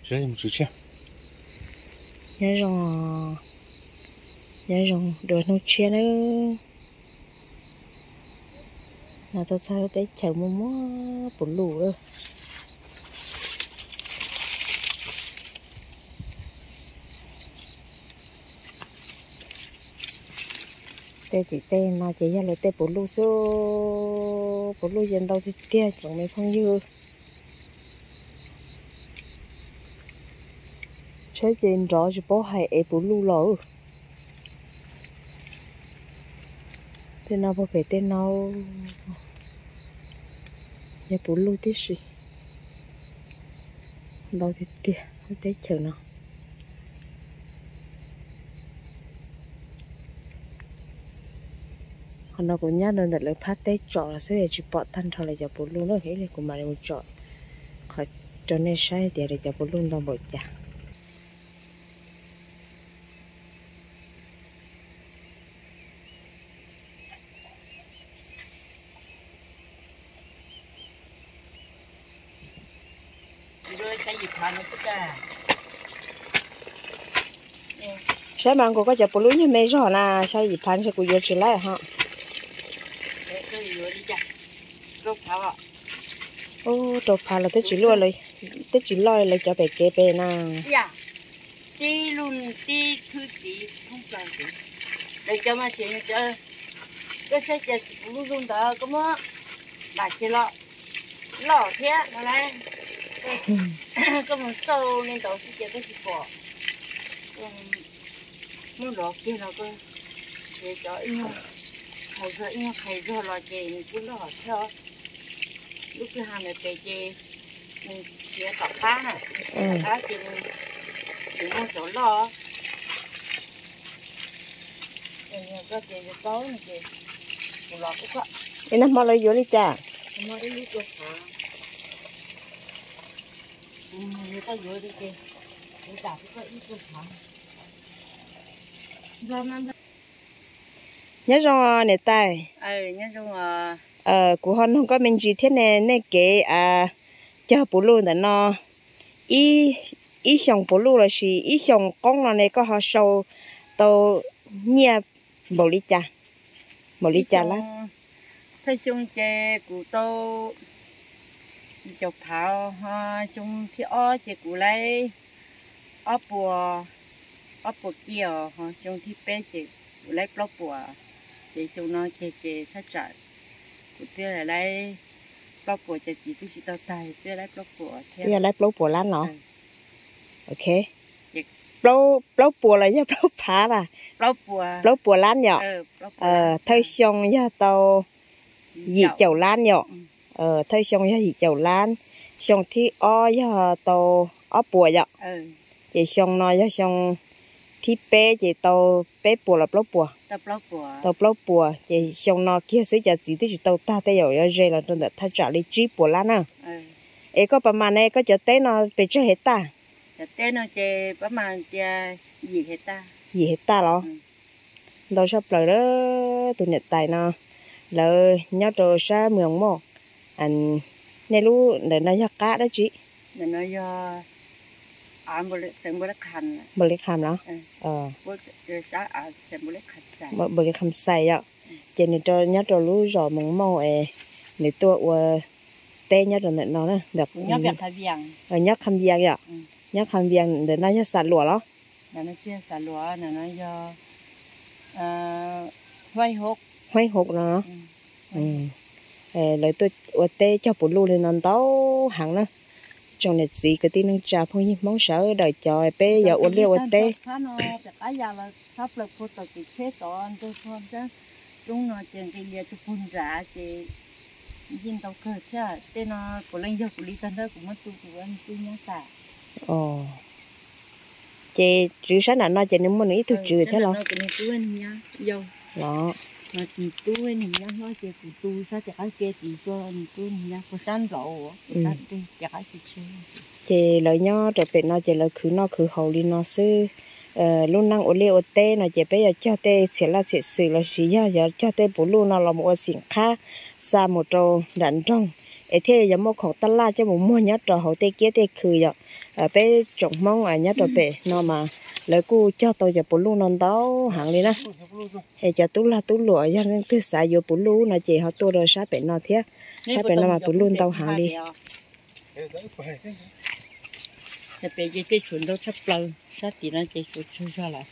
Nyob zoo, nyob zoo dua hnub tshiab nawb. No tuaj txog lub teb chaws muaj muaj puv luj lawm. Tej tim tej no ces yog lawv tej puv luj xwb, puv luj ces ntau tiag tiag tsoom me phooj ywg. Tsheb ces nrov tsis paub hais es puv luj los. Tej no puag pem tej no yog puv luj tib si. Ntau tiag tiag lub teb chaws no. Qhov no kuv nyob rau ntawm lawv phab teb tsom xwb es tsis pom tag nrho lawv cov puv luj na, ib li kuv mam li mus tsom qhov rau nej saib tias lawv cov puv luj ntau npaum cas. Saib mas nkaus koj cov puv luj nyuag me zog na, xya yim phav ntshe kuv yuav tsis laib ho. Ub, rau phav los twb tsis loj, twb tsis loj lawv cov pem kev pem na. Tib lub tib thwb txiv thoob plaws. Lawv cov mas tseem, koj saib cas tsis puv luj luj ntawd koj muab ntam kiag los loj thiab no lauj. Koj mus xauj li ntawd xwb ces koj tsis pom. Muab lov kiag los koj, ces cov ib nyuag qhais zog ib nyuag qhais zog los ces nws kuj loj thiab. Lub kwj ha ntawd pem ces nws khiav tom qab na, tom qab ces nws tsis muaj cov loj. Koj ces yuav paub no ces kuv los kuj koj. Es nag hmo lawv yuav li cas? Hmo ib lub rau phav. Kuv yuav koj yuav li ces kuv kam koj ib rau phav. Nyob zoo niam tais. Kuv ho noog koj me ntsis thiab ne, nej kev cog puv luj ntawm no ib xyoos puv luj lossis ib xyoos qoob no ne koj ho sau tau nyiaj npaum li cas, npaum li cas lawm? Thawj xyoo ces kuv tau caum phav, ho xyoo thib ob ces kuv laib ob puas, ob puas kiag, ho xyoo thib peb ces kuv laib plaub puas, ces xyoo no ces ces thaj tsam kuv twb laib plaub puas, cov txiv twb tsis tau tag twb laib plaub puas thiab. Twb laib plaub puas lab no. Ok. Plaub puas los yog plaub phav na? Plaub puas lab yom. Thawj xyoo yog tau yim caum lab yom. Thawj xyoo yog yim caum lab, xyoo thib ob yog tau ob puas yom. Ces xyoo no yog xyoo thib peb ces tau peb puas los plaub puas? Tau plaub puas, ces xyoo no kiag xwb cov txiv twb tsis tau tag tej zaum yuav ze los rau ntawm thaj tsam li tsib puas lab na. Es koj pas mas ne koj cov teb no pes tsawg hecta? Yim hecta los? Ntau tshaj plaws lawm. Tus niam tais no lawv nyob rau sab Mws Mauj. Nej lub ntawm no yog qab dab tsi? Npaum li qham los? Npaum li qham xais yom. Ces nws nyob rau lub zos Mws Mauj es nws tuaj ua teb nyob rau ntawm no na. Nyob Kham Vias yom. Nyob Kham Vias ntawm no yog Xam Luam los? Huaib Hauv no. Lawv tuaj ua teb cog puv luj li no ntau heev na. Tsoom niam txiv kwv tij neej tsa phooj ywg Hmoob sawv daws cov peb yuav ua liaj ua teb. Ces tswv sab nram no ces nws muaj nws ib tug tswv thiab los? Los. Ces lawv nyob rau pem no ces lawv khwv noj khwv haus li no xwb. Lub neej ua liaj ua teb no ces peb yuav cog tej txhiam laj txhiam xwm lossis yog yuav cog tej puv luj no los mus ua xim qhab xa mus rau nram nroog, Es thiaj yuav muaj khoom taj laj coj mus muag nyob rau hauv tej kiab tej khw yom. Peb tsoom Hmoob nyob rau pem no mas lawv kuj cog tau cov puv luj no ntau heev li na. Es cov tub lag tub luam yog leej twg xav yuav puv luj no ces ho tuaj rau sab pem no thiab. Sab pem no mas puv luj ntau heev li. Pem ces tej tshuav ntau tshaj plaws, sab tim no ces tshuav tsawg zog lawm.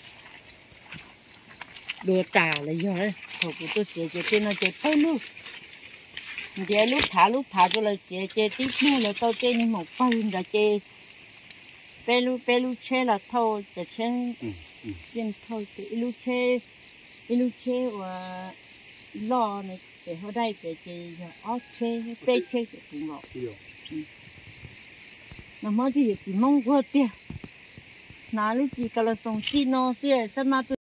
Dua tas los yog thaum kuv tuaj txiav ces tej no ces pawg lug, ntiav lub phav lub phav rau lawv txiav ces tib hnub lawv tau tej niag maum pawg ntawd ces peb lub peb lub tsheb los thauj cov tsheb xij thauj ces ib lub tsheb, ib lub tsheb uas loj no ces hauv dai pem ces yog ob tsheb peb tsheb ces puv nkaus. Nag hmo twb yog txiv Hmoob nquag tiag, hnav lub tsis ka los xoos txij no xwb xab mab twb